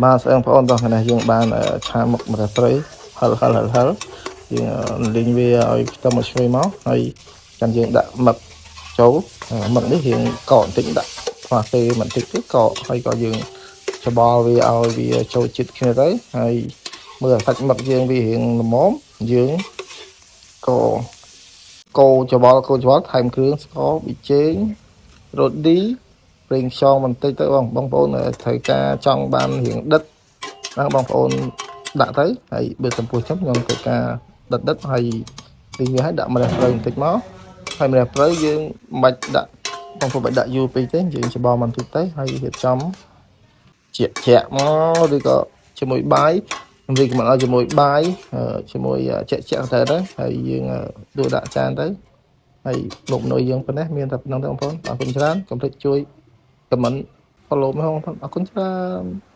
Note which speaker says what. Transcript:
Speaker 1: បាទស្អែងបងប្អូនតោះថ្ងៃនេះយើងបានឆាមឹកម្រះព្រៅហឹលហឹលហឹលហឹលយើងលីងវាឲ្យខ្ទឹមឲ្យឈ្ងុយមកហើយចាំយើងដាក់មឹកចូលមឹកនេះរៀងកកបន្តិចដាក់ផ្លាសេបន្តិចទៅកកហើយក៏យើងច្បល់វាឲ្យវាចូលជាតិគ្នាទៅហើយមើលសាច់មឹកយើងវារៀងល្មមយើងក៏កូរច្បល់កូរច្បល់ថែមគ្រឿងស្ករប៊ីចេងរ៉ូឌីប្រេងខ្យងបន្តិចទៅបងបងប្អូនត្រូវការចង់បានរៀងដិតហ្នឹងបងប្អូនដាក់ទៅហើយបើចំពោះខ្ញុំខ្ញុំត្រូវការដិតដិតហើយទីវាឲ្យដាក់ម្រះព្រៅបន្តិចមកហើយម្រះព្រៅយើងមិនបាច់ដាក់បងប្អូនបាច់ដាក់យូរពេកទេយើងច្បល់បន្តិចទៅហើយរៀបចំជាក់ជាក់មកឬក៏ជាមួយបាយខ្ញុំរីកមិនឲ្យជាមួយបាយជាមួយជាក់ជាក់ទៅទៅហើយយើងដួសដាក់ចានទៅហើយមុខនុយយើងប៉ុណ្ណេះមានតែប៉ុណ្្នឹងទេបងប្អូនអរគុណច្រើនកុំភ្លេចជួយ comment follow មកបងប្អូនអរគុណច្រើន។